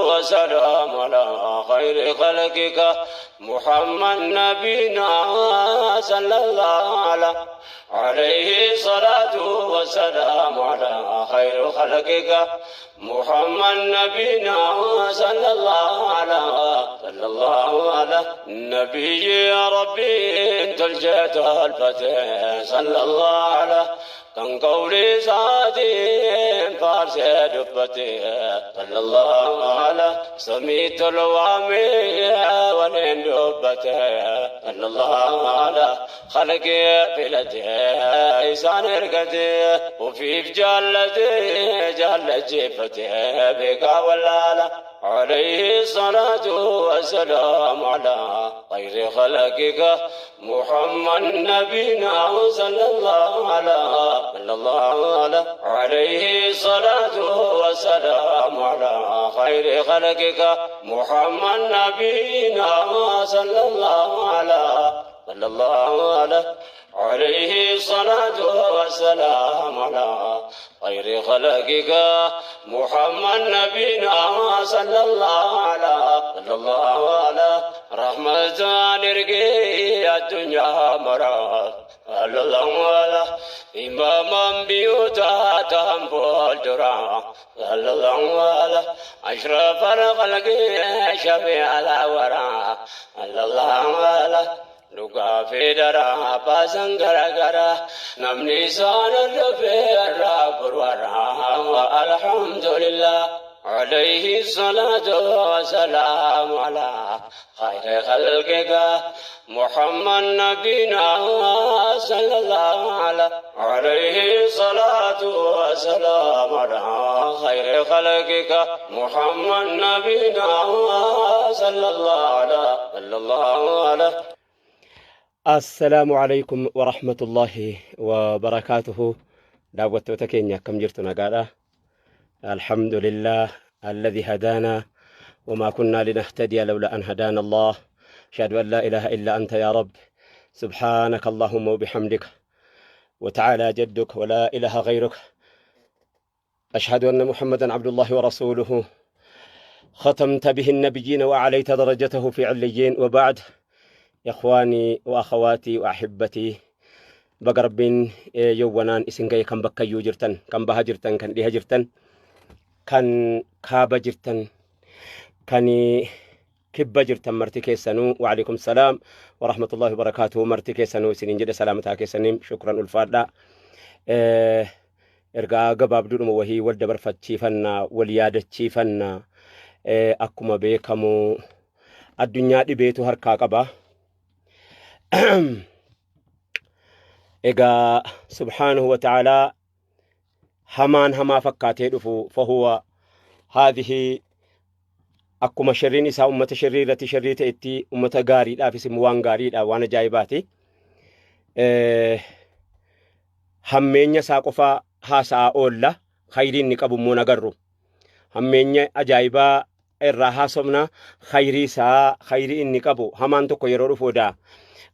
والسلام على خير خلقك محمد نبينا صلى الله على عليه الصلاة والسلام على خير خلقك محمد نبينا صلى الله على صلى الله على نبي يا ربي انت الجيت الفتح صلى الله على كان قولي سادين فارس دبتي صلى الله على سميت الوامي ولين دبتي صلى الله على خلقي فلتي إنسان رقتي وفي جالتي جال جيفتي بك ولا عليه الصلاة والسلام على خير خلقك محمد نبينا صلى الله على صلى الله على عليه الصلاة والسلام على خير خلقك محمد نبينا صلى الله على صلى الله على عليه الصلاة والسلام على خير خلقك محمد نبينا صلى الله على صلى الله على رحمة نرقي الدنيا مرا صلى الله على إماما بيوتا تنفول درا صلى الله على أشرف الخلق شفيع الورى صلى الله على Dhugaa fi daraa baasan garagaraa namni isaan hordofee irraa gurwaraa alhamdulillah عليه الصلاة والسلام على خير خلقك محمد نبينا صلى الله على عليه الصلاة والسلام على خير خلقك محمد نبينا صلى الله على صلى الله على Assalaamu alaikum wa rahmatullahi wa barakaatuhu. Daawwattoota keenya akkam jirtu nagaadha. Alhamdulillah alladhi hadaana وما كنا لنهتدي لولا أن هدانا الله أشهد أن لا إله إلا أنت يا رب سبحانك اللهم وبحمدك وتعالى جدك ولا إله غيرك أشهد أن محمدا عبد الله ورسوله ختمت به النبيين وأعليت درجته في عليين وبعد إخواني وأخواتي وأحبتي baga Rabbiin yowwanaan isin gahe kan bakkayyuu jirtan kan baha jirtan kan dhiha jirtan kan kaaba jirtan kan kibba jirtan marti keessanuu waalaikum salaam warahmatullahi wabarakaatuhu marti keessanuu isiniin jedhe salaamataa keessaniin shukran ulfaadha. Ergaa gabaabduudhuma wahii wal dabarfachiifanna wal yaadachiifanna akkuma beekamu addunyaa dhibeetu harkaa qaba. Egaa subhaanahu wa ta'aalaa hamaan hamaa fakkaatee dhufu fahuwa haadhihi akkuma sharriin isaa ummata sharrii irratti sharrii ta'etti ummata gaariidhaafis immoo waan gaariidha waan ajaa'ibaati. Hammeenya isaa qofa haasa'aa oolla khayrii inni qabu immoo nagarru. Hammeenya ajaa'ibaa irraa haasofna khayrii isaa khayrii inni qabu hamaan tokko yeroo dhufu odaa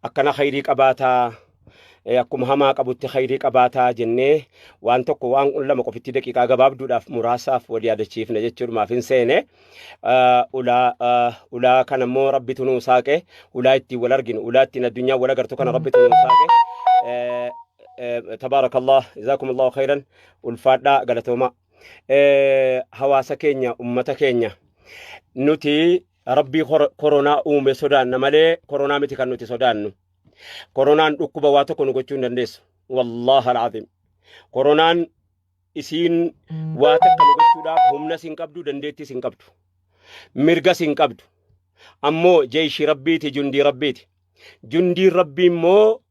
akkana khayrii qabaataa akkuma hamaa qabutti khayrii qabaataa jennee waan tokko waan lama qofitti daqiiqaa gabaabduudhaaf muraasaaf wal yaadachiifna jechuudhumaaf hin seene. Ulaa ulaa kana immoo rabbitu nuu saaqe ulaa ittiin wal arginu ulaa ittiin addunyaa wal agartu kana rabbitu nuu saaqe. Tabaarakallah jazaakumullahu khayran ulfaadhaa galatooma. Hawaasa keenya ummata keenya nuti rabbii koronaa uume sodaanna malee koronaa miti kan nuti sodaannu. Koronaan dhukkuba waa tokko nu gochuu hin dandeessu. Wallahi alazim. Koronaan isiin waa takka nu gochuudhaaf humna sin qabdu, dandeettii sin qabdu. Mirga sin qabdu. Ammoo jeeshii rabbiiti, jundii rabbiiti. Jundiin rabbii immoo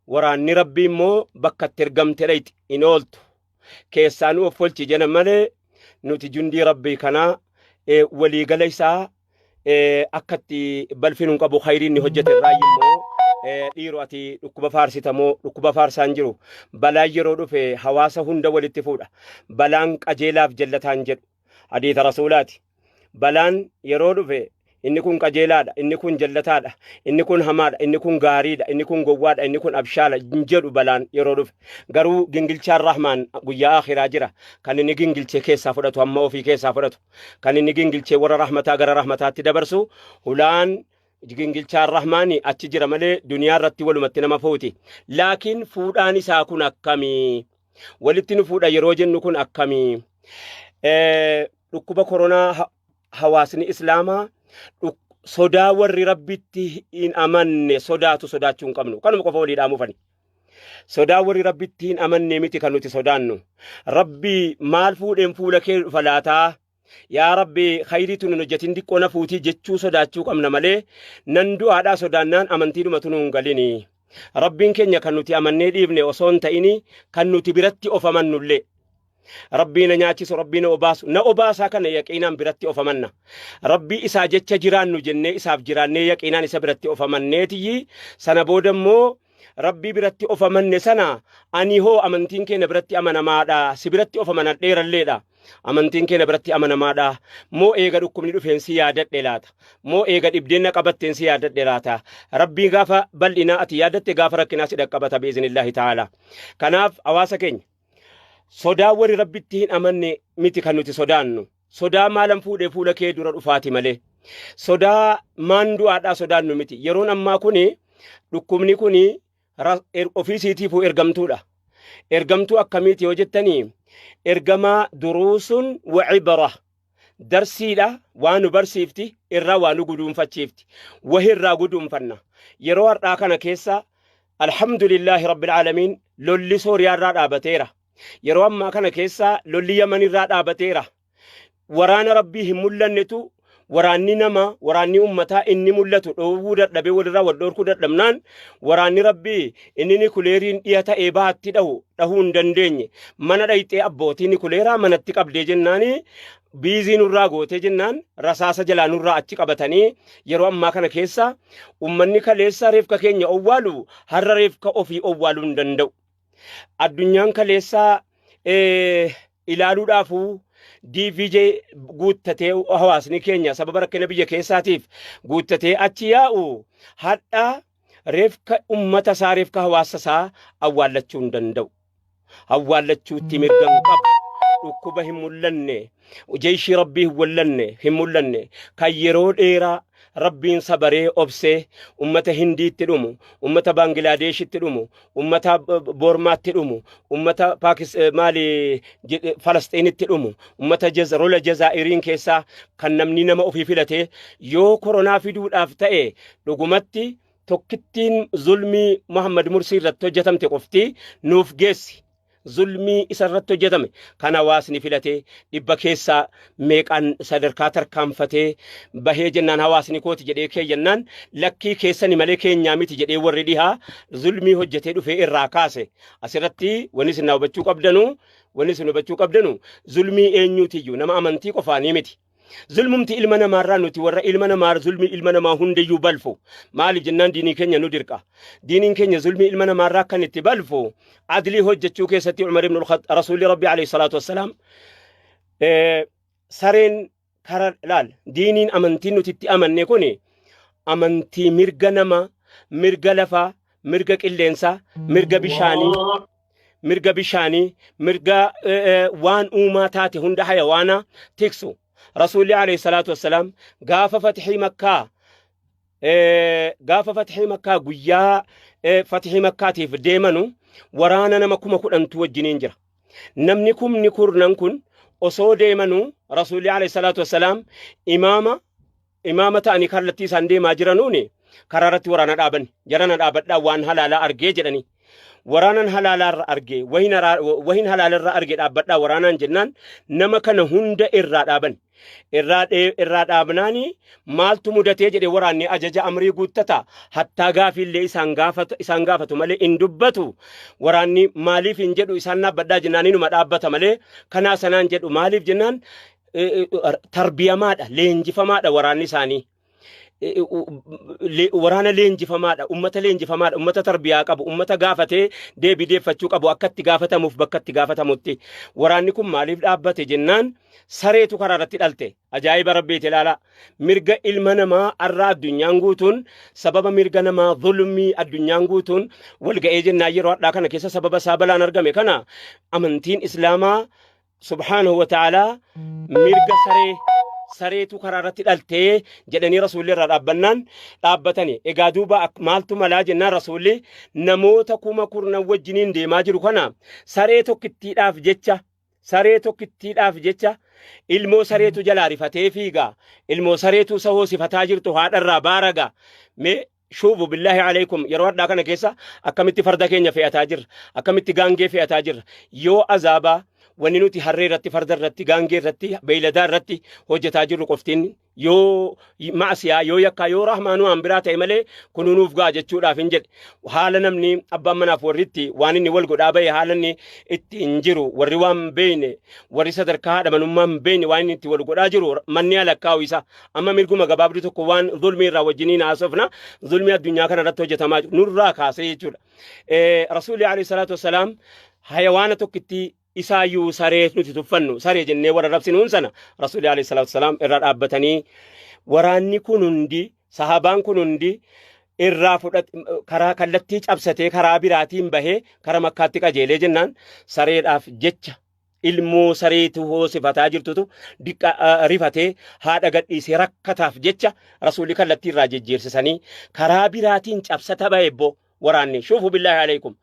waraanni rabbii immoo bakka itti ergamte dhayxi hin ooltu. Keessaa nu offolchi jena malee nuti jundii rabbii kanaa waliigala isaa akka itti balfi nun qabu khayrii inni hojjete irraa immoo dhiiro ati dhukkuba faarsita moo dhukkuba faarsaan jiru balaan yeroo dhufe hawaasa hunda walitti fuudha balaan qajeelaaf jallataan jedhu hadiisa rasuulaati balaan yeroo dhufe Inni kun qajeelaadha, inni kun jallataadha, inni kun hamaadha, inni kun gaariidha, inni kun gowwaadha, inni kun abshaala hin jedhu balaan yeroo dhufe. Garuu gingilchaan Rahmaan guyyaa akhiraa jira. Kan inni gingilchee keessaa fudhatu hamma ofii keessaa fudhatu. Kan inni gingilchee warra rahmataa gara rahmataatti dabarsu hulaan gingilchaan Rahmaani achi jira malee duniyaa irratti walumatti nama fuuti. Laakiin fuudhaan isaa kun akkamii? Walitti nu fuudha yeroo jennu kun akkamii? Dhukkuba koronaa hawaasni Islaamaa sodaa warri Rabbitti hin amanne sodaatu sodaachuu hin qabnu. Kanuma qofa walii dhaamuufani. Sodaa warri Rabbitti hin amanne miti kan nuti sodaannu. Rabbi maal fuudheen fuula kee dhufa laataa? Yaa Rabbi khayriitu nun hojjetin diqqoo na fuutii jechuu sodaachuu qabna malee nan du'aadhaa sodaannaan amantiidhumatu nuun galini. Rabbiin keenya kan nuti amannee dhiifne osoo hin ta'ini kan nuti biratti of amannullee. Rabbii na nyaachisu, Rabbii na obaasu, na obaasaa kana yaqiinaan biratti of amanna. Rabbii isaa jecha jiraannu jennee isaaf jiraannee yaqiinaan isa biratti of amanneetiyyi sana booda immoo Rabbii biratti of amanne sana ani hoo amantiin kee na biratti amanamaadha si biratti of amanadheeralleedha. Amantiin kee na biratti amanamaadha. Moo eega dhukkubni dhufeen si yaadadhe laata? Moo eega dhibdeen na qabatteen si yaadadhe laata? Rabbii gaafa bal'inaa ati yaadatte gaafa rakkinaa si dhaqqabata bi'iznillaahi ta'ala. Kanaaf hawaasa keenya sodaa warri Rabbitti hin amanne miti kan nuti sodaannu. Sodaa maalan fuudhee fuula kee dura dhufaati malee. Sodaa maan du'aadhaa sodaannu miti. Yeroon ammaa kuni dhukkubni kuni ofii isiitiifuu ergamtuudha. Ergamtuu akkamiiti yoo jettanii ergamaa duruusun wa cibra darsiidha waa nu barsiifti irraa waa nu guduunfachiifti wahi irraa guduunfanna yeroo har'aa kana keessa alhamdulillaahi rabbil aalamiin lolli sooriyaa irraa dhaabateera yeroo ammaa kana keessa lolli yaman irraa dhaabateera Waraana Rabbii hin mul'annetu waraanni namaa, waraanni ummataa inni mul'atu dhoowwuu dadhabee walirraa wal dhoorkuu dadhabnaan waraanni Rabbii inni nikuleeriin dhiya ta'ee baatti dhahu dhahuu hin dandeenye. Mana dhayxee abbootii nikuleeraa manatti qabdee jennaani biizii nurraa gootee jennaan rasaasa jalaa nurraa achi qabatanii yeroo ammaa kana keessa ummanni kaleessa reefka keenya owwaalu har'a reefka ofii owwaaluu hin danda'u. Addunyaan kaleessaa ilaaluudhaafuu DVJ guuttatee hawaasni keenya sababa rakkina biyya keessaatiif guuttatee achi yaa'u hadha reefka ummata isaa reefka hawaasa isaa awwaallachuu hin danda'u. Awwaallachuutti mirga hin qabu. Dhukkuba hin mul'anne, jeeshii rabbii hin wallanne, hin mul'anne kan yeroo dheeraa Rabbiin sabaree obsee ummata Hindiitti dhumu, ummata Baangilaadeeshitti dhumu, ummata Boormaatti dhumu, ummata Paakis maali Falasxiinitti dhumu, ummata rola Jazaa'iriin keessaa kan namni nama ofii filatee yoo koronaa fiduudhaaf ta'e dhugumatti tokkittiin zulmii Muhammad Mursii irratti hojjetamte qofti nuuf geessi. Zulmii isa irratti hojjetame kan hawaasni filatee dhibba keessaa meeqaan sadarkaa tarkaanfatee bahee jennaan hawaasni kooti jedhee keeyyannaan lakkii keessani malee keenyaa miti jedhee warri dhihaa zulmii hojjetee dhufee irraa kaase. Asirratti wanni isin hubachuu qabdanu wanni isin hubachuu qabdanu zulmii eenyuutiyyuu nama amantii qofaanii miti. Zulmumti ilma namaarraa nuti warra ilma namaa zulmii ilma namaa hundayyuu balfu. Maaliif jennaan diinii keenya nu dirqa. Diiniin keenya zulmii ilma namaarraa kan itti balfu adlii hojjechuu keessatti Umar ibn al-Khattab Rasuulli Rabbi alayhi salaatu wassalaam sareen kara laal diiniin amantiin nuti itti amanne kuni amantii mirga namaa mirga lafaa mirga qilleensaa mirga bishaanii mirga bishaanii, mirga waan uumaa taate hunda hayawaana tiksu. Rasuulli alayhi salaatu wassalaam gaafa fatihii makkaa gaafa fatihii makkaa guyyaa fatihii makkaatiif deemanu waraana nama 10,000tu wajjiniin jira. Namni kumni kurnan kun osoo deemanu Rasuulli alayhi salaatu wassalaam imaama imaama ta'anii kallattii isaan deemaa jiranuuni karaa irratti waraana dhaaban jarana dhaabadhaa waan halaalaa argee jedhanii waraanan halaalaa irra argee wahin halaala irra arge dhaabbadhaa waraanaan jennaan nama kana hunda irraa dhaaban irraa dhaabnaani maaltu mudatee jedhe waraanni ajaja amrii guuttata hattaa gaafiillee isaan gaafatu malee hin dubbatu waraanni maaliif hin jedhu isaan dhaabbadhaa jennaan inuma dhaabbata malee kanaa sanaan jedhu maaliif jennaan tarbiyamaadha leenjifamaadha waraanni isaanii. Waraana leenjifamaadha, ummata leenjifamaadha, ummata tarbiyaa qabu, ummata gaafatee deebii deeffachuu qabu akka itti gaafatamuuf bakka itti gaafatamutti. Waraanni kun maaliif dhaabbate jennaan, sareetu karaa irratti dhalte. Ajaa'iba Rabbiiti, ilaalaa. Mirga ilma namaa arra addunyaan guutuun sababa mirga namaa zulmii addunyaan guutuun wal ga'ee jennaan, yeroo hadhaa kana keessa sababa isaa balaan argame kana amantiin Islaamaa subhaanahu wa ta'aalaa mirga saree, sareetu karaa irratti dhaltee jedhanii Rasuulli irraa dhaabbannaan dhaabbatani. Egaa duuba maaltu malaa jennaan, Rasuulli namoota 10,000 wajjiniin deemaa jiru kana saree tokkittiidhaaf jecha, saree tokkittiidhaaf jecha, ilmoo sareetu jalaa rifatee fiiga, ilmoo sareetu isa hoosifataa jirtu haadharraa baaraga. Mee shuufu billaahi alaikum, yeroo hadhaa kana keessa akkamitti farda keenya fe'ataa jirra, akkamitti gaangee fe'ataa jirra? Yoo azaabaa wanni nuti harree irratti, farda irratti, gaangee irratti, beeyladaa irratti hojjetaa jirru qoftiin yoo ma'asiyaa, yoo yakkaa, yoo rahmaanuu aan biraa ta'e malee kunuunuuf ga'a jechuudhaaf hin jedhe. Haala namni abbaan manaaf warritti waan inni wal godhaa bahe, haala inni itti hin jiru, warri waan beeyne, warri sadarkaa haadha manummaa hin beeyne, waan inni itti wal godhaa jiru manni alakkaa'u isa. Amma mirguma gabaabduu tokko waan zulmii irraa wajjiniin haasofna, zulmii addunyaa kana irratti hojjetamaa jiru nurraa kaasee jechuudha. Rasuulli alayhi salaatu wassalaam hayawaana tokkitti isaayyuu saree nuti tuffannu, saree jennee warra rabsinuun sana, Rasuulli alayhi salaatu wassalaam irra dhaabbatanii waraanni kun hundi, sahabaan kun hundi irraa fudhat, karaa kallattii cabsatee karaa biraatiin bahee kara Makkaatti qajeelee jennaan, sareedhaaf jecha, ilmoo sareetu hoosifataa jirtutu diqqa rifatee haadha gadhiisee rakkataaf jecha Rasuulli kallattii irraa jijjiirsisanii karaa biraatiin cabsata bahe bbo waraanni. Shuufu billaahi alaikum,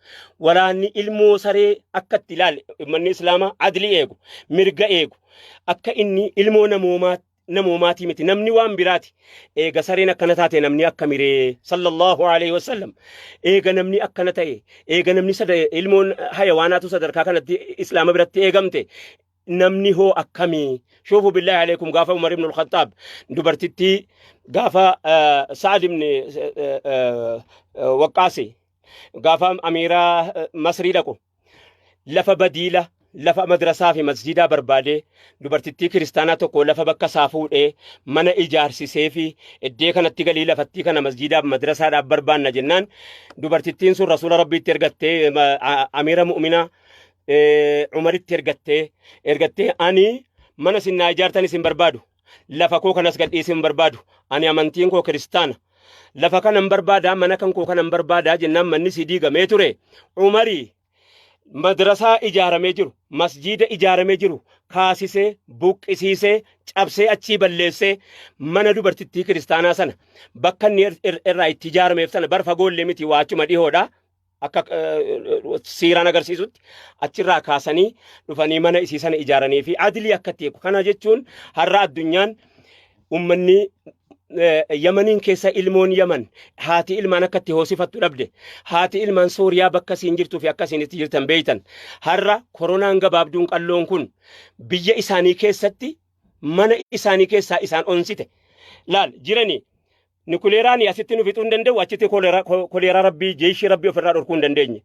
waraanni ilmoo saree akka itti ilaale, ummanni Islaamaa adlii eegu, mirga eegu, akka inni ilmoo namoomaa namoomaatii miti, namni waan biraati. Eega sareen akkana taate, namni akka miree? Sallallahu alaihi wasallam. Eega namni akkana ta'e, eega namni ilmoon hayawaanaatu sadarkaa kanatti Islaama biratti eegamte, namni hoo akkamii? Shuufu billaahi alaikum, gaafa Umar ibn al-Khattaab dubartittii, gaafa Sa'ad ibn Waqqaasi gaafa amiira Masrii dhaqu, lafa badiila, lafa madrasaa fi masjidaa barbaadee, dubartittii kiristaanaa tokko lafa bakka isaa fuudhee mana ijaarsisee fi iddee kanatti galii lafattii kana masjidaaf madrasaadhaaf barbaanna jennaan, dubartittiin sun Rasuula Rabbiitti ergattee, amiira mu'minaa Umaritti ergattee, "Ani mana isin naa ijaartan isin barbaadu, lafa koo kanas gadhiisuu hin barbaadu, ani amantiin koo kiristaana, lafa kanan barbaadaa, mana kan koo kanan barbaadaa" jennaan, manni si diigamee ture Umarii madrasaa ijaaramee jiru, masjiida ijaaramee jiru kaasisee, buqqisiisee, cabsee, achii balleessee, mana dubartittii kiristaanaa sana bakka inni irraa itti ijaarameef sana bar fagoollee miti, waa achuma dhihoodha. Akka siiraan agarsiisutti achirraa kaasanii dhufanii mana isii sana ijaaranii fi adlii akka itti eegu. Kana jechuun har'a addunyaan ummanni Yamaniin keessa ilmoon Yaman haati ilmaan akka itti hoosifattu dhabde, haati ilmaan Sooriyaa bakka isiin jirtuu fi akka isiin itti jirtan beeytan. Har'a koronaan gabaabduun qalloon kun biyya isaanii keessatti mana isaanii keessaa isaan onsite. Laal jiranii nikuleeraan asitti nu fixuu hin danda'u, achitti koleeraa Rabbii, jeeshii Rabbii ofirraa dhorkuu hin dandeenye.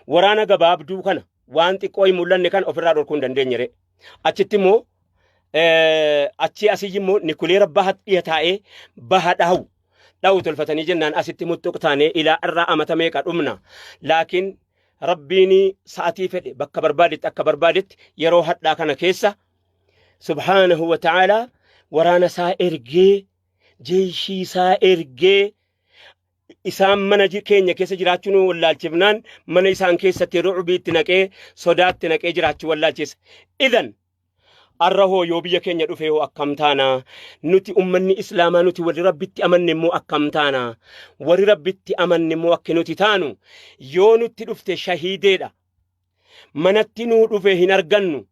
Waraana gabaabduu kana, waan xiqqoo hin mul'anne kana ofirraa dhorkuu hin dandeenye ree. Achitti immoo achii asii immoo nikuleera baha dhiya taa'ee baha dhahu dhahu tolfatanii jennaan, asitti muttuq taanee ilaa irraa amata meeqa dhumna. Laakiin Rabbiin sa'atii fedhe, bakka barbaadetti, akka barbaadetti, yeroo hadhaa kana keessa subhaanahu wa ta'aalaa waraana isaa ergee, jeeshii isaa ergee, isaan mana keenya keessa jiraachuu nu wallaalchifnaan, mana isaan keessatti ru'ubii itti naqee, sodaatti naqee jiraachuu wallaalchise. Idan arra hoo yoo biyya keenya dhufe hoo akkam taana? Nuti ummanni Islaamaa, nuti warri Rabbitti amanne immoo akkam taana? Warri Rabbitti amanne immoo akki nuti taanu, yoo nutti dhufte shahiideedha. Manatti nuu dhufe hin argannu.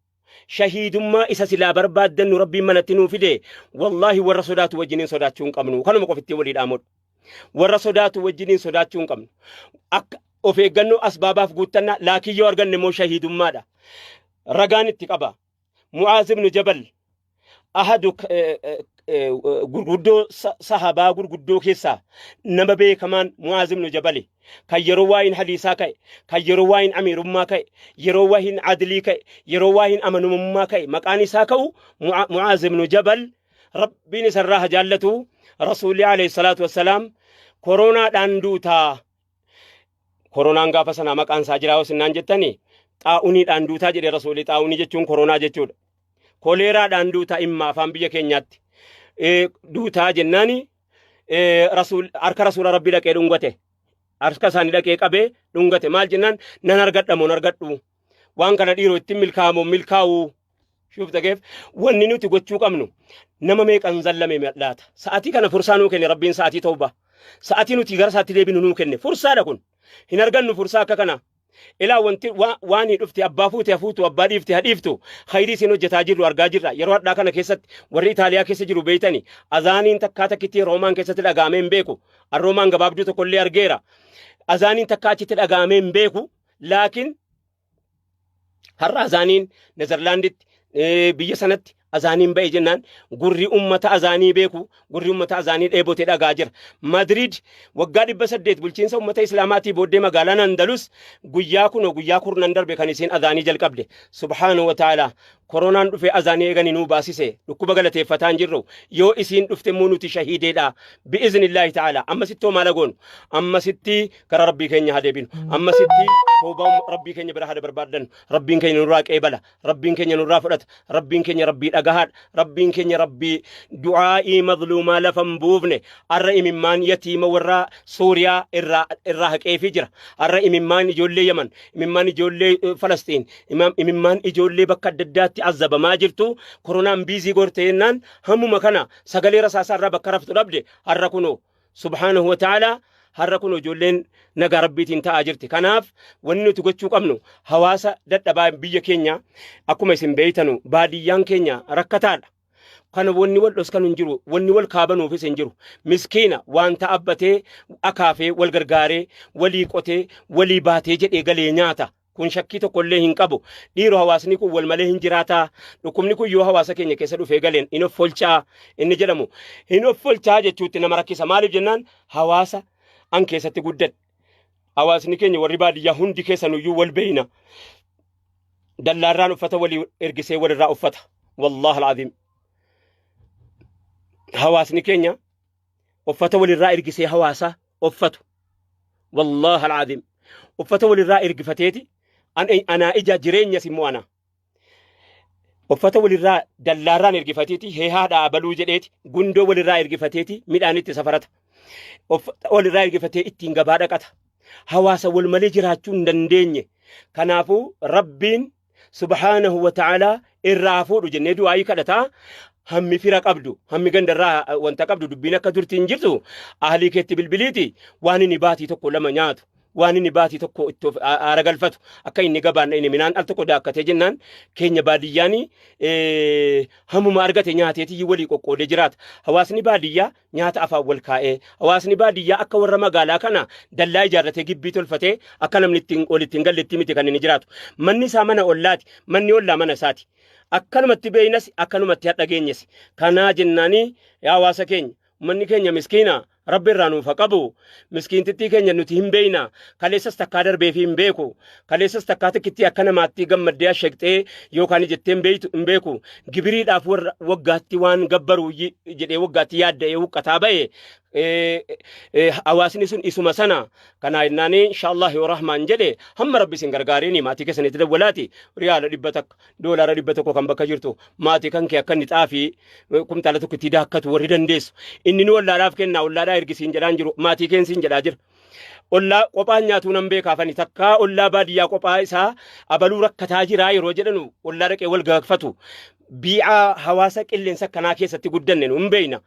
Shahiidummaa isa silaa barbaaddannu Rabbiin manatti nuu fide. Wallaahi warra sodaatu wajjiniin sodaachuu hin qabnu. Kanuma qofitti walii dhaamudha. Warra sodaatu wajjiniin sodaachuu hin qabnu. Akka of eeggannoo asbaabaaf guuttannaa, laakiin yoo arganne immoo shahiidummaadha. Ragaan itti qaba. Mu'aaz ibn Jabal ahadu gurguddoo sahabaa gurguddoo keessaa nama beekamaan Mu'aaz ibn Jabali, kan yeroo waa'in hadiisaa ka'e, kan yeroo waa'in amiirummaa ka'e, yeroo waa'in adlii ka'e, yeroo waa'in amanamummaa ka'e maqaan isaa ka'u Mu'aaz ibn Jabal, Rabbiin isarraa haa jaallatu. Rasuulli alayhi salaatu wassalaam koronaadhaan duutaa. Koronaan gaafa sanaa maqaan isaa jiraa hosinnaan jettani xaa'uniidhaan duutaa jedhe Rasuulli. Xaa'unii jechuun koronaa jechuudha. Koleeraadhaan duutaa imma afaan biyya keenyaatti. Duutaa jennaani rasuul harka rasuula rabbii dhaqee dhungate. Harka isaanii dhaqee qabee dhungate. Maal jennaan nan argadha moo hin argadhu? Waan kana dhiiroo ittiin milkaa'amoo milkaa'uu? Shuuf takeef wanni nuti gochuu qabnu nama meeqan zallame laata? Sa'atii kana fursaa nuu kenne Rabbiin sa'atii tawbaa. Sa'atii nuti gara isaatti deebinu nuu kenne. Fursaadha kun. Hin argannu fursaa akka kanaa. Ilaa wanti waan hin dhufte abbaa fuute hafuutu abbaa dhiifte hadhiiftu khayrii isin hojjetaa jirru argaa jirra. Yeroo hadhaa kana keessatti warri Itaaliyaa keessa jiru beeytani azaaniin takkaa takkitti Roomaan keessatti dhaga'amee hin beeku. An Roomaan gabaabduu tokkollee argeera. Azaaniin takkaa achitti dhaga'amee hin beeku. Laakiin Har'a azaaniin Nezerlaanditti biyya sanatti azaaniin ba'e jennaan gurri ummata azaanii beeku gurri ummata azaanii dheebote dhagaa jira. Madrid waggaa 800 bulchiinsa ummata Islaamaatii booddee magaalaan Andalus guyyaa kunoo guyyaa kurnan darbe kan isiin azaanii jalqabde. Subhaanahu wa ta'ala koronaan dhufee azaanii eegani nuu baasise dhukkuba galateeffataa hin jirru yoo isiin dhufte immoo nuti shahiideedha bi'iznillaahi ta'ala ammasitti hoo maala goonu ammasitti gara rabbii keenya haa deebinu ammasitti toobaa rabbii keenya bira haa barbaaddannu rabbiin keenya nurraa qeebala rabbiin keenya nurraa fudhata rabbiin keenya rabbii dhagahaadha rabbiin keenya rabbii du'aa'ii mazluumaa lafa hin buufne arra imimmaan yatiima warra Suuriyaa irraa irraa haqeefii jira arra imimmaan ijoollee Yaman imimmaan ijoollee Falasxiin imimmaan ijoollee bakka adda addaatti azabamaa jirtu koronaan biizii gorte jennaan hammuma kana sagalee rasaasaa irraa bakka raftu dhabde har'a kunoo subhaanahu wa ta'ala har'a kunoo ijoolleen nagaa rabbiitiin ta'aa jirti. Kanaaf wanni nuti gochuu qabnu hawaasa dadhabaa biyya keenya akkuma isin beeytanu baadiyyaan keenya rakkataadha. Kana wanni wal dhoskanu hin jiru, wanni wal kaabanuufis hin jiru. Miskiina wanta abbatee akaafee wal gargaaree walii qotee walii baatee jedhee galee nyaata. Kun shakkii tokko illee hin qabu. Dhiiroo hawaasni kun wal malee hin jiraataa. Dhukkubni kun yoo hawaasa keenya keessa dhufee galeen hin offolchaa inni jedhamu. Hin offolchaa jechuutti nama rakkisa. Maaliif jennaan hawaasa an keessatti guddadhe. Hawaasni keenya warri baadiyyaa hundi keessanuyyuu wal beeyna. Dallaarraan uffata walii ergisee walirraa uffata. Wallahi al'aziim. Hawaasni keenya uffata walirraa ergisee hawaasa uffatu. Wallahi al'aziim. Uffata walirraa ergifateeti anaa ija jireenyas immoo ana. Uffata walirraa dallaarraan ergifateeti heehaadha abaluu jedheeti gundoo walirraa ergifateeti midhaan itti safarata. Uffata walirraa ergifatee ittiin gabaa dhaqata. Hawaasa wal malee jiraachuu hin dandeenye. Kanaafuu Rabbiin subhaanahu wa ta'aalaa irraa haa fuudhu jennee du'aayii kadhataa hammi fira qabdu hammi gandarraa wanta qabdu dubbiin akka durti hin jirtu ahlii keetti bilbiliiti waan inni baatii tokko lama nyaatu waan inni baatii tokko itti of aara galfatu akka inni gabaan inni midhaan al tokko daakkatee jennaan keenya baadiyyaani hammuma argate nyaateetii walii qoqqoodee jiraata. Hawaasni baadiyyaa nyaata afaan wal kaa'ee hawaasni baadiyyaa akka warra magaalaa kana dallaa ijaarratee gibbii tolfatee akka namni ittiin walitti hin galletti miti kan inni jiraatu. Manni isaa mana ollaati. Manni ollaa mana isaati. Akkanumatti beeynas akkanumatti hadha geenyes. Kanaa jennaanii yaa hawaasa keenya ummanni keenya miskiina rabbi irraa nuuf haa qabu. Miskiintittii keenya nuti hin beeyna. Kaleessas takkaa darbeefii hin beeku. Kaleessas takkaa tikkittii akka namaatti gammaddee asheqxee yookaan jettee hin beeytu hin beeku. Gibiriidhaaf warra waggaatti waan gabbaru jedhee waggaatti yaadda'ee huqqataa ba'e hawaasni sun isuma sana kanaa jennaani inshaallah yoo rahmaan jedhe hamma rabbi isin gargaariini maatii keessanitti dawwalaati riyaala 100 doolaara 100 kan bakka jirtu maatii kan kee akka inni xaafii kumtaala tokko itti daakkatu warri dandeessu inni nu ollaadhaaf kennaa ollaadhaa ergisiin jedhaan jiru maatii keensiin jedhaa jira. Ollaa qophaan nyaatuu nan beekaafani takkaa ollaa baadiyyaa qophaa isaa abaluu rakkataa jiraa yeroo jedhanu ollaa dhaqee wal gaafatu. Bii'aa hawaasa qilleensa akkanaa keessatti guddanne nu hin beeyna.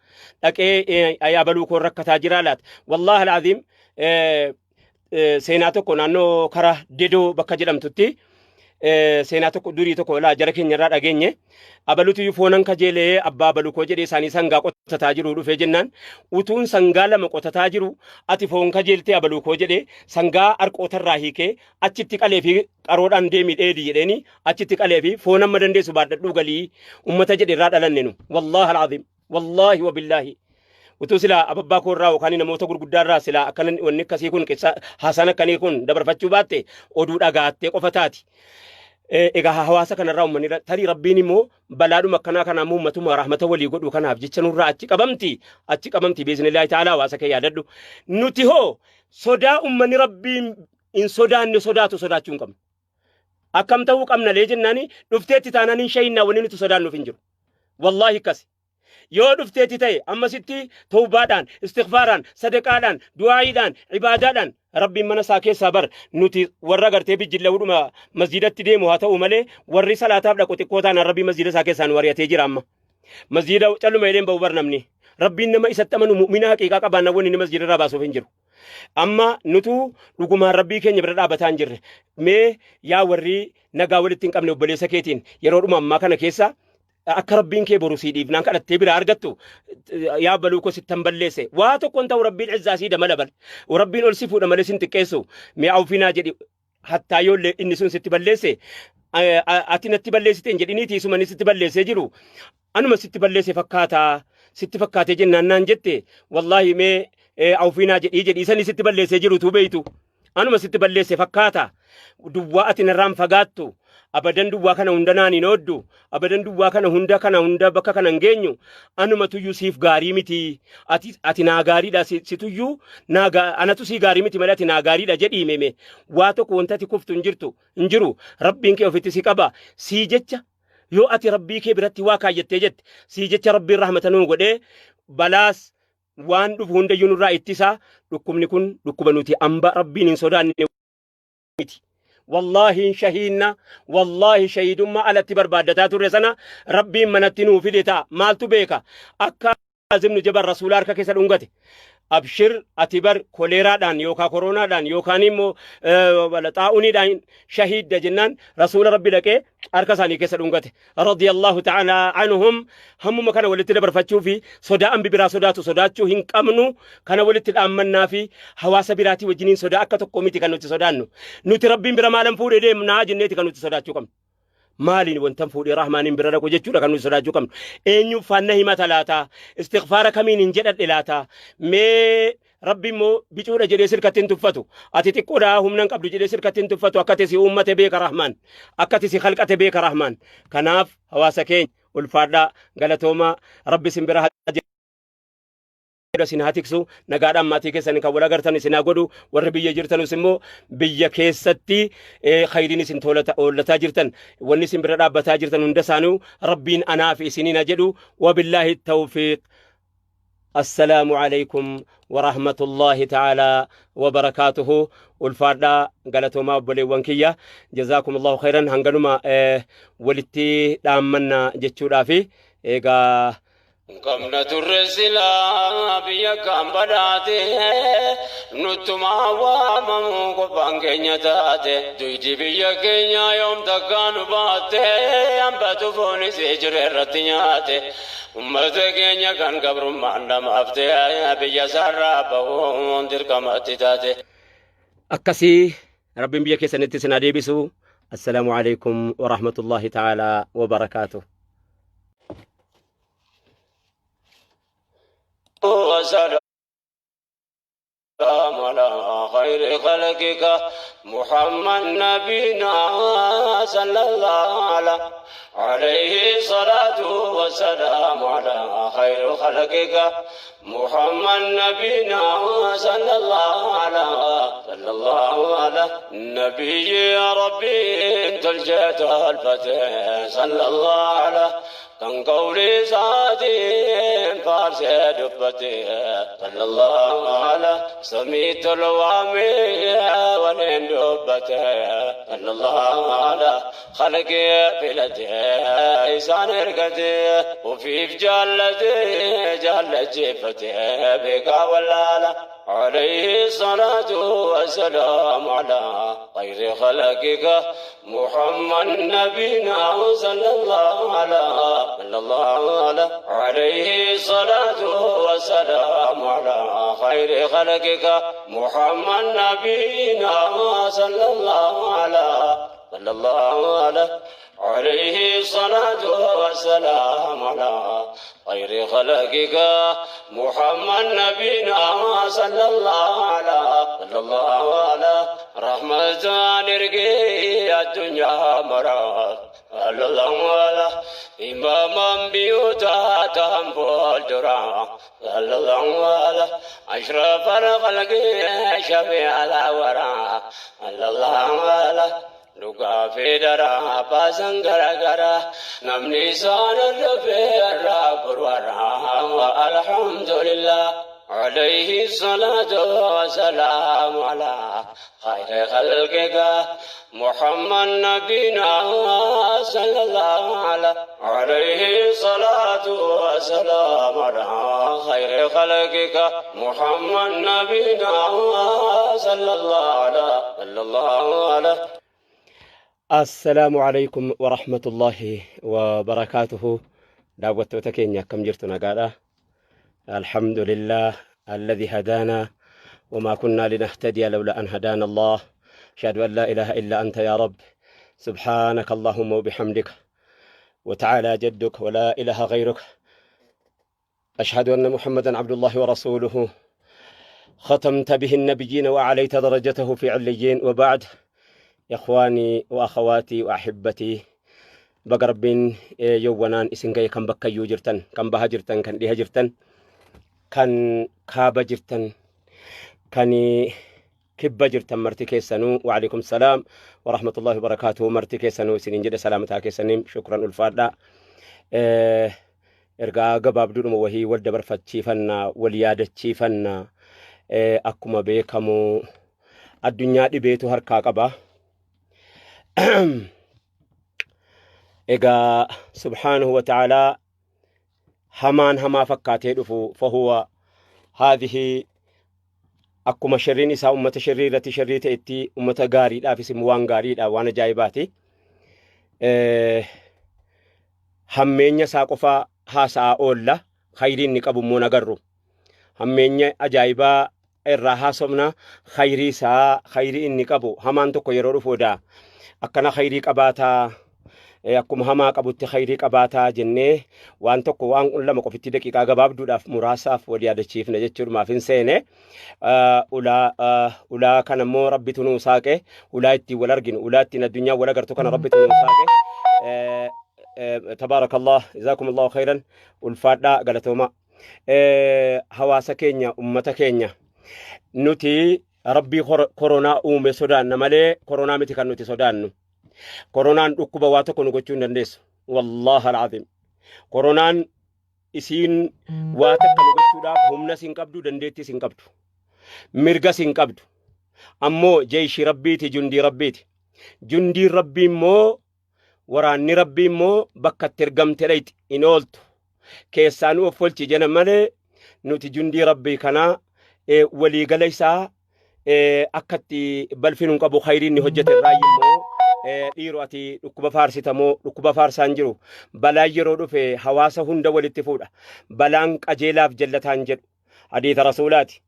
Dhaqee abaluu koon rakkataa jiraa laata. Wallaahi alaaziim seenaa tokko naannoo kara dedoo bakka jedhamtutti seenaa tokko durii tokko laa jara keenya irraa dhageenye abalutu iyyuu foonan kajeelee abbaa abalu koo jedhee isaanii sangaa qotataa jiru dhufee jennaan utuun sangaa lama qotataa jiru ati foon kajeeltee abaluu koo jedhee sangaa harqootarraa hiikee achitti qalee fi qaroodhaan deemi dheedi jedheeni achitti qalee fi foon amma dandeessu baadhadhuu galii ummata jedhe irraa dhalanne nu wallaahi alaaziim wallaahi wabillaahi utuu silaa ababbaa koo irraa yookaan namoota gurguddaa irraa silaa akkana wanni akkasii kun qissa haasaan akkanii kun dabarfachuu baatte oduu dhagaattee qofa taati. Egaa hawaasa kanarraa uummanni tarii Rabbiin immoo balaadhuma akkanaa kanaa immoo uummatuma rahmata walii godhu kanaaf jecha nurraa achi qabamti achi qabamti biiznillaahi ta'aalaa. Hawaasa kee yaadadhu. Nuti hoo sodaa uummanni Rabbiin hin sodaanne sodaatu sodaachuu hin qabnu. Akkam ta'uu qabna lee jennaani, dhufteetti taanaan hin shayinnaa, wanni nuti sodaannuuf hin jiru. Wallaahi akkasi. Yoo dhufteetti ta'e ammasitti tawbaadhaan, istighfaaraan, sadaqaadhaan, du'aayiidhaan, ibaadaadhaan Rabbiin mana isaa keessaa bar. Nuti warra gartee bijjilla'uudhuma masjiidatti deemu haa ta'u malee, warri salaataaf dhaqu xiqqoo taanaan Rabbiin masjiida isaa keessaa nu ari'atee jira amma. Masjiida calluma jedheen ba'u bar namni. Rabbiin nama isatti amanu, mu'mina haqiiqaa qabaannaan wanni inni masjiida irraa baasuuf hin jiru. Amma nutu dhugumaan Rabbii keenya bira dhaabataa hin jirre. Mee yaa warri nagaa walitti hin qabne, obboleessa keetiin yeroodhuma ammaa kana keessa akka Rabbiin kee boru sii dhiifnaan kadhattee biraa argattu, yaa baluu koo sittan balleesse, waa tokko hin ta'u, Rabbiin izzaa sii damala bal Rabbiin ol si fuudha malee sin xiqqeessu. Mee awfinaa jedhi. Hattaa yoo inni sun sitti balleesse, ati natti balleessite hin jedhiniiti, isuma inni sitti balleessee jiru anuma sitti balleesse fakkaata sitti fakkaatee jennaan naan jette, wallaahi mee awfinaa jedhii jedhii sani sitti balleessee jiru tuu beeytu anuma sitti balleesse fakkaata, duwwaa ati narraan fagaattu abadan, duwwaa kana hunda naan hin ooddu abadan, duwwaa kana hunda kana hunda bakka kana hin geenyu, anuma tuyyuu siif gaarii miti, ati naa gaariidha, si tuyyuu naa anatu sii gaarii miti malee ati naa gaariidha jedhii. Meme waa tokko wanta ati kuftu hin jirtu, hin jiru. Rabbiin kee ofitti si qaba. Sii jecha yoo ati Rabbii kee biratti waa kaayyattee jette, sii jecha Rabbiin rahmata nuu godhee balaas waan dhufu hundayyuu nurraa ittisa. Dhukkubni kun dhukkuba nuti amba Rabbiin hin sodaanne miti. Wallaahi hin shahiinna, wallaahi shahiidummaa alatti barbaaddataa turre sana Rabbiin manatti nuu fide ta'a. Maaltu beeka? Akka Azimnu Jabal Rasuula harka keessa dhungate. Abshir, ati bar koleeraadhaan yookaan koroonaadhaan yookaan immoo xaa'uniidhaan shahiidda jennaan, Rasuula Rabbi dhaqee harka isaanii keessa dhungate. Radiyallahu ta'ala anhum. Hammuma kana walitti dabarfachuu fi sodaa ambi biraa sodaatu sodaachuu hin qabnu. Kana walitti dhaammannaa fi hawaasa biraatii wajjiniin sodaa akka tokko miti kan nuti sodaannu. Nuti Rabbiin bira maalan fuudhee deemnaa jenneeti kan nuti sodaachuu qabnu. Maaliin wantan fuudhee Rahmaaniin bira dhaqu jechuudha kan nuti sodaachuu qabnu. Eenyuuf faanna himata laata? Istighfaara kamiin hin jedhadhe laata? Mee Rabbi immoo bicuudha jedhee sirkatti hin tuffatu. Ati xiqqoodha, humna hin qabdu jedhee sirkatti hin tuffatu. Akka ati si uummate beeka Rahmaan. Akka ati si khalqate beeka Rahmaan. Kanaaf hawaasa keenya, ulfaadhaa, galatoomaa, Rabbi isin bira haa jiru, isin haa tiksu, nagaadhaan maatii keessan kan wal agartan isin haa godhu. Warri biyya jirtanus immoo biyya keessatti khayriin isin oollataa jirtan, wanni isin bira dhaabbataa jirtan hunda isaanii Rabbiin anaa fi isiniin haa jedhu. Wabillaahi tawfiiq. Assalaamu alaikum warahmatullahi ta'ala wabarakaatuhu. Ulfaadhaa, galatoomaa obboleewwan kiyya. Jazaakumullahu khairan. Hanganuma walitti dhaammanna jechuudhaafi egaa. Qabna turre silaa biyya kan badhaate, nuttumaa waamamu qofaan keenya taate. Duydi biyya keenya yoom takkaa nu baatte? Hambatu foonis jire irratti nyaate. Ummata keenya kan gabrummaan dhamaafte, biyya isaarraa bahuun dirqamatti taate. Akkasii, Rabbiin biyya keessanitti isin haa deebisu. Assalaamu alaikum warahmatullahi ta'ala wabarakaatuh. وسلام على خير خلقك محمد نبينا صلى الله عليه الصلاة والسلام على خير خلقك محمد نبينا صلى الله على صلى الله على نبي يا ربي انت الجيت الفتح صلى الله على كان قولي ساتين فارس دبتي صلى الله على سميت الوامي ولين دبتي صلى الله على خلقي فلتي إنسان رقتي وفي جالتي جالت جفتي بك ولا عليه الصلاة والسلام على خير خلقك محمد نبينا صلى الله على صلى الله على عليه الصلاة والسلام على خير خلقك محمد نبينا صلى الله على صلى الله على عليه الصلاة والسلام على خير خلقك محمد نبينا صلى الله على صلى الله على. Rahmataan ergee addunyaa maraaf. Sallallahu Imaamaan biyyoota ta'an fuuldura. Sallallahu ashrafal khalqi shafi'al wara. Sallallahu dhugaa fi daraa baasan garagara namni isaan hordofee irraa gurwara. Alhamdulillah. عليه الصلاة والسلام على خير خلقك محمد نبينا صلى الله عليه الصلاة والسلام على خير خلقك محمد نبينا صلى الله عليه صلى الله عليه. السلام عليكم ورحمة الله وبركاته. Daawwattoota keenya, akkam jirtu? Nagaadha. الحمد لله الذي هدانا وما كنا لنهتدي لولا أن هدانا الله. أشهد أن لا إله إلا أنت يا رب، سبحانك اللهم وبحمدك، وتعالى جدك ولا إله غيرك. أشهد أن محمدا عبد الله ورسوله، ختمت به النبيين وأعليت درجته في عليين. وبعد، إخواني وأخواتي وأحبتي، baga Rabbiin yowwanaan isin gahe. Kan bakkayyuu jirtan, kan baha jirtan, kan dhiha jirtan, kan kaaba jirtan, kan kibba jirtan, marti keessanuu وعليكم السلام ورحمة الله وبركاته. Marti keessanuu isiniin jedhe. Salaamataa keessaniin shukran, ulfaadha. Ergaa gabaabduudhuma wahii wal dabarfachiifannaa, wal yaadachiifannaa. Akkuma beekamu addunyaa dhibeetu harkaa qaba. Egaa سبحانه وتعالى hamaan hamaa fakkaatee dhufu فهو هذه akkuma sharriin isaa ummata sharrii irratti sharrii ta'etti, ummata gaariidhaafis immoo waan gaariidha, waan ajaa'ibaati. Hammeenya isaa qofa haasa'aa oolla, khayrii inni qabu immoo nagarru. Hammeenya ajaa'ibaa irraa haasofna, khayrii isaa, khayrii inni qabu. Hamaan tokko yeroo dhufu odaa akkana khayrii qabaataa, akkuma hamaa qabutti khayrii qabaataa jennee waan tokko waan lama qofitti daqiiqaa gabaabduudhaaf muraasaaf wal yaadachiifna jechuudhumaaf hin seene. Ulaa kana immoo Rabbitu nuu saaqe, ulaa ittiin wal arginu, ulaa ittiin addunyaa wal agartu kana Rabbitu nuu saaqe. تبارك الله، جزاكم الله خيرا، ulfaadhaa, galatooma. Hawaasa keenya, ummata keenya, nuti Rabbii koronaa uume sodaanna malee koronaa miti kan nuti sodaannu. Koronaan dhukkuba, waa tokko nu gochuu hin dandeessu. والله العظيم. Koronaan isiin waa takka nu gochuudhaaf humna sin qabdu, dandeettii sin qabdu. Mirga sin qabdu. Ammoo jeeshii Rabbiiti, jundii Rabbiiti. Jundiin Rabbii immoo, waraanni Rabbii immoo bakka itti ergamte dhayti hin ooltu. Keessaa nu of olchi jena malee nuti jundii Rabbii kanaa waliigala isaa akka itti balfin hin qabu, khayriin inni hojjete irraa immoo. Dhiiroo, ati dhukkuba faarsitamoo? Dhukkuba faarsaan jiru. Balaan yeroo dhufe hawaasa hunda walitti fuudha. Balaan qajeelaaf jallataan jedhu, hadiisa Rasuulaati.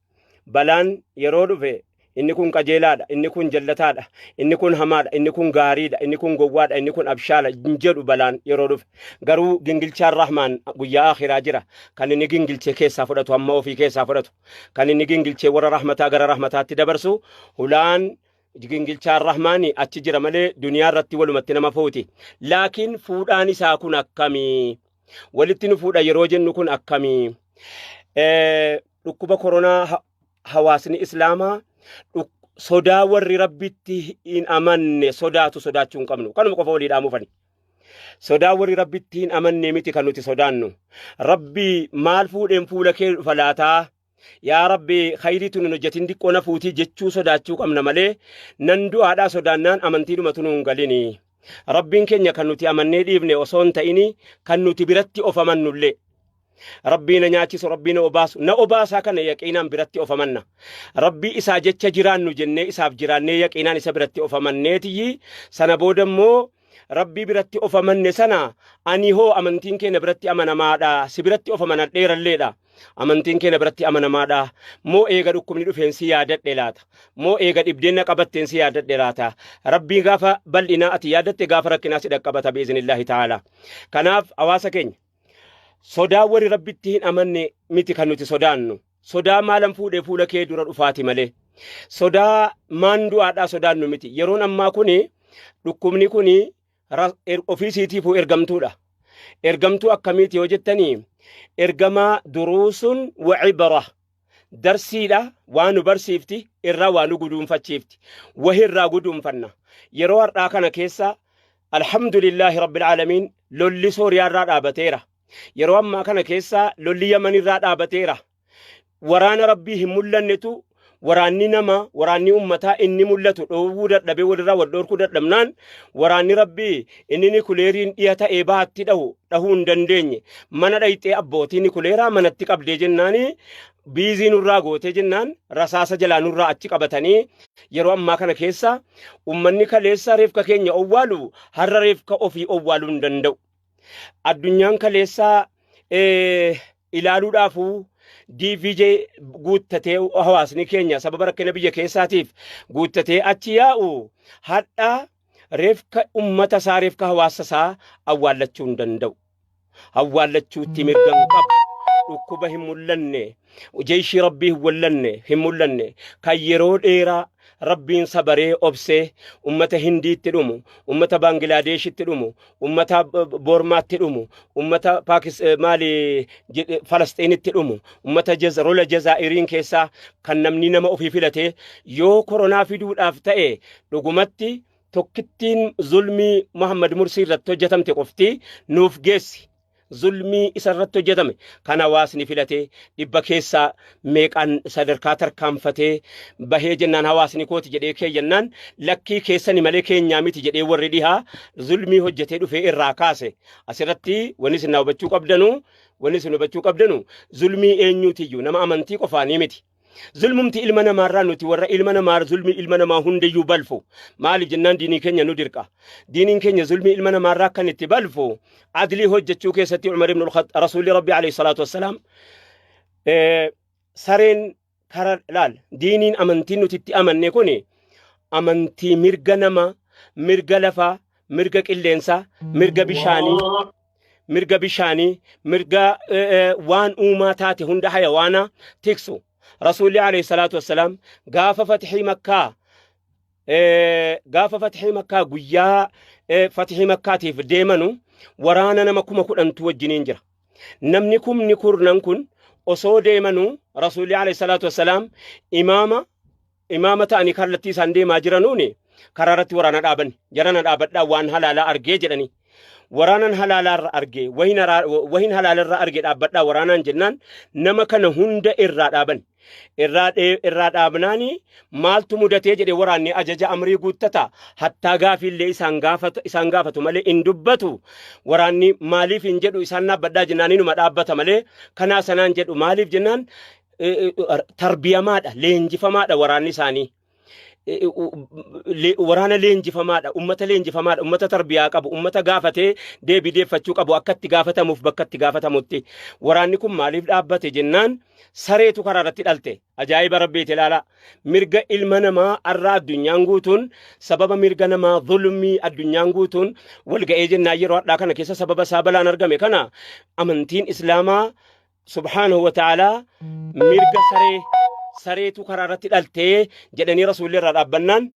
Balaan yeroo dhufe inni kun qajeelaadha, inni kun jallataadha, inni kun hamaadha, inni kun gaariidha, inni kun gowwaadha, inni kun abshaala hin jedhu balaan yeroo dhufe. Garuu gingilchaan Rahmaan guyyaa akhiraa jira, kan inni gingilchee keessaa fudhatu, hamma ofii keessaa fudhatu, kan inni gingilchee warra rahmataa gara rahmataatti dabarsu. Hulaan gingilchaan Rahmaani achi jira malee duniyaa irratti walumatti nama fuuti. Laakiin fuudhaan isaa kun akkamii? Walitti nu fuudha yeroo jennu kun akkamii? Dhukkuba koronaa hawaasni Islaamaa sodaa warri Rabbitti hin amanne sodaatu sodaachuu hin qabnu. Kanuma qofa walii dhaamuufani. Sodaa warri Rabbitti hin amanne miti kan nuti sodaannu. Rabbi, maal fuudheen fuula kee dhufa laataa? Yaa Rabbi, khayriitu nun hojjetin diqqoo na fuutii jechuu sodaachuu qabna malee nan du'aadhaa sodaannaan amantiidhumatu nu hin galini. Rabbiin keenya kan nuti amannee dhiifne osoo hin ta'ini, kan nuti biratti of amannullee. Rabbii na nyaachisu, Rabbii na obaasu, na obaasaa kana yaqiinaan biratti of amanna. Rabbii isaa jecha jiraannu jennee isaaf jiraannee yaqiinaan isa biratti of amanneetiyyi, sana booda immoo Rabbii biratti of amanne sana ani hoo amantiin keenya biratti amanamaadha, si biratti of amanadheeralleedha. Amantiin keenya biratti amanamaadha. Moo eega dhukkubni dhufeen si yaadadhe laata? Moo eega dhibdeen na qabatteen si yaadadhe laata? Rabbii gaafa bal'inaa ati yaadatte, gaafa rakkinaa si dhaqqabata بإذن الله تعالى. Kanaaf hawaasa keenya, sodaa warri Rabbitti hin amanne miti kan nuti sodaannu. Sodaa maalan fuudhee fuula kee dura dhufaati malee. Sodaa maan du'aadhaa sodaannu miti. Yeroon ammaa kuni dhukkubni kuni ofii isiitiifuu ergamtuudha. Ergamtuu akkamiiti yoo jettanii, ergamaa duruusun wa cibra, darsiidha, waa nu barsiifti, irraa waa nu guduunfachiifti, wahi irraa guduunfanna. Yeroo har'aa kana keessa, alhamdulillaahi rabbil aalamiin, lolli Sooriyaa irraa dhaabateera. Yeroo ammaa kana keessa lolli Yaman irraa dhaabateera. Waraana Rabbii hin mul'annetu, waraanni nama, waraanni ummataa inni mul'atu dhoowwuu dadhabee walirraa wal dhoorkuu dadhabnaan, waraanni Rabbii inni nikuleeriin dhiya ta'ee baatti dhahu dhahuu hin dandeenye. Mana dhayxee abbootii nikuleeraa manatti qabdee jennaani, biizii nurraa gootee jennaan, rasaasa jalaa nurraa achi qabatanii, yeroo ammaa kana keessa ummanni kaleessa reefka keenya owwaalu har'a reefka ofii owwaaluu hin danda'u. Addunyaan kaleessaa ilaaluudhaafuu DVJ guuttatee, hawaasni keenya sababa rakkina biyya keessaatiif guuttatee achi yaa'u, hadha reefka ummata isaa, reefka hawaasa isaa awwaallachuu hin danda'u. Awwaallachuutti mirga hin qabu. Dhukkuba hin mul'anne, jeeshii Rabbii hin mul'anne, hin mul'anne kan yeroo dheeraa Rabbiin sabaree obsee ummata Hindiitti dhumu, ummata Baangilaadeeshitti dhumu, ummata Boormaatti dhumu, ummata Paakis maali Falasxiinitti dhumu, ummata rola Jazaa'iriin keessaa kan namni nama ofii filatee yoo koronaa fiduudhaaf ta'e, dhugumatti tokkittiin zulmii Muhammad Mursii irratti hojjetamte qofti nuuf geessi. Zulmii isa irratti hojjetame kan hawaasni filatee dhibba keessaa meeqaan sadarkaa tarkaanfatee bahee jennaan, hawaasni kooti jedhee keeyyannaan, lakkii keessani malee keenyaa miti jedhee warri dhihaa zulmii hojjetee dhufee irraa kaase. Asirratti wanni isin hubachuu qabdanu, zulmii eenyuutiyyuu nama amantii qofaanii miti. Zulmumti ilma namaarraa nuti warra ilma namaa zulmii ilma namaa hundayyuu balfu. Maaliif jennaan, diinii keenya nu dirqa. Diiniin keenya zulmii ilma namaarraa kan itti balfu adlii hojjechuu keessatti Umar ibn al Rasuulli Rabbi alayhi salaatu wassalaam sareen kara laal. Diiniin, amantiin nuti itti amanne kuni amantii mirga nama, mirga lafaa, mirga qilleensaa, mirga bishaanii, mirga waan uumaa taate hunda, hayawaana tiksu. Rasuulli alayhi salaatu wassalaam gaafa fatihii Makkaa, guyyaa fatihii Makkaatiif deemanu, waraana nama 10,000tu wajjiniin jira. Namni 100,000 kun osoo deemanuu, Rasuulli alayhi salaatu wassalaam imaama ta'anii kallattii isaan deemaa jiranuuni karaa irratti waraana dhaaban. Jarana dhaabadhaa, waan halaalaa argee jedhanii. Waraanan halaalaarra argee, wahin halaalarra argee, dhaabbadhaa waraanaan jennaan, nama kana hunda irraa dhaaban. Irraa dhaabnaani maaltu mudatee jedhe. Waraanni ajaja amrii guuttata, hattaa gaafiillee isaan gaafatu malee hin dubbatu. Waraanni maaliif hin jedhu, isaan dhaabbadhaa jennaan inuma dhaabbata malee kanaa sanaan jedhu. Maaliif jennaan, tarbiyamaadha, leenjifamaadha waraanni isaanii. Waraana leenjifamaadha, ummata leenjifamaadha, ummata tarbiyaa qabu, ummata gaafatee deebii deeffachuu qabu, akka itti gaafatamuuf bakka itti gaafatamutti. Waraanni kun maaliif dhaabbate jennaan, sareetu karaa irratti dhalte. Ajaa'iba Rabbiiti ilaala. Mirga ilma namaa arra addunyaan guutuun, sababa mirga namaa zulmii addunyaan guutuun wal ga'ee jennaan, yeroo har'aa kana keessa sababa isaa balaan argame kana, amantiin Islaamaa subhaanahu wa ta'aalaa mirga saree, sareetu karaa irratti dhaltee jedhanii Rasuulli irraa dhaabbannaan.